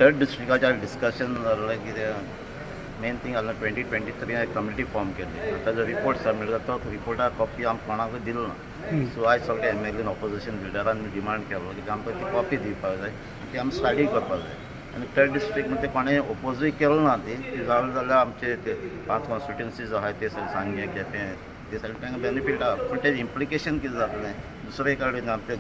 Third डिस्ट्रिक्टाच्या discussion जाल्लें. कितें main thing जालें, 2023 कमिटी फॉर्म केल्ली. आतां जो रिपोर्ट सबमीट जाता, तो रिपोर्टा कॉपी आमकां कोणाकूय दिलो ना. सो आयज सगळे एमएलएन, ऑपोजिशन लिडरान डिमांड केलो की आमकां ती कॉपी दिवपाक जाय, ती आमी स्टडी करपाक जाय. आनी थर्ड डिस्ट्रिक्ट म्हणजे कोणें ओपोजूय केलो ना. ती जालें जाल्यार आमचे ते पांच कॉन्स्टिट्युन्सीज आहाय, ते सगळे सांगें, केपें, ते सगळे तांकां बेनिफीट आहा. पूण तेजें इम्प्लिकेशन कितें जातलें, दुसरे कडेन आमचें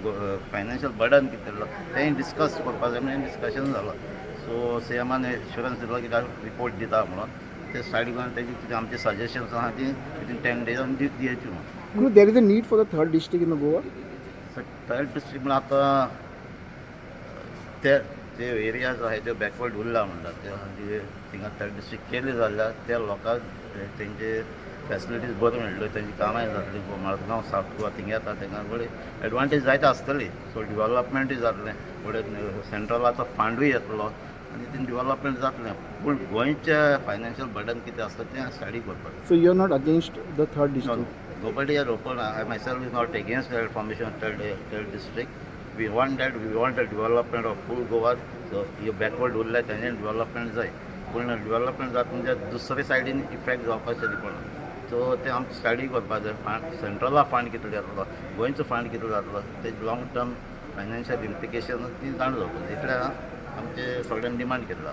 फायनान्शियल बर्डन कितें जातलो, तेंय डिस्कस करपाक जाय म्हणून डिस्कशन जालां. सो सीएमान एश्युरन्स दिलो की रिपोर्ट दिता म्हणून. ते स्टडी करून तेजी कितें आमचे सजेशन्स आहा, ती विथीन 10 डेज आमी दिवची म्हणून. No, there is a need for the third district in the Goa. Third district म्हणून आतां ते ते एरियाज आहाय त्यो बॅकवर्ड उरला म्हणटात ते, थिंगा थर्ड डिस्ट्रिक्ट केले जाल्यार त्या लोकांक तेंचे फॅसिलिटीज बऱ्यो मेळटल्यो, तेंची कामांय जातली. मडगांव, सावथ गोवा थिंगा येता, तेंका बरी एडवांटेज जायते आसतली. सो डिवलपमेंटूय जातलें, फुडें सेंट्रलाचो फंडूय येतलो आनी तें डिवलपमेंट जातलें. पूण गोंयचें फायनान्शियल बर्डन कितें आसता, तें स्टडी करपाक. So you are not against the third No, district. Nobody are open. I myself is not against the formation of third district. We want that, we want the development of full Goa. So, हे backward उरले तेंचे development जाय. पूण development जाता म्हणजे दुसरे सायडीन effect जावपाचें पडना. सो तें आमकां स्टडी करपाक जाय. फंड, सेंट्रला फंड कितलो जातलो, गोंयचो फंड कितलो जातलो, ते लाँग टर्म फायनान्शियल इम्प्लिकेशन ती जाणा जावपाक जाय. इतलें आमचे सगळ्यांनी डिमांड केला.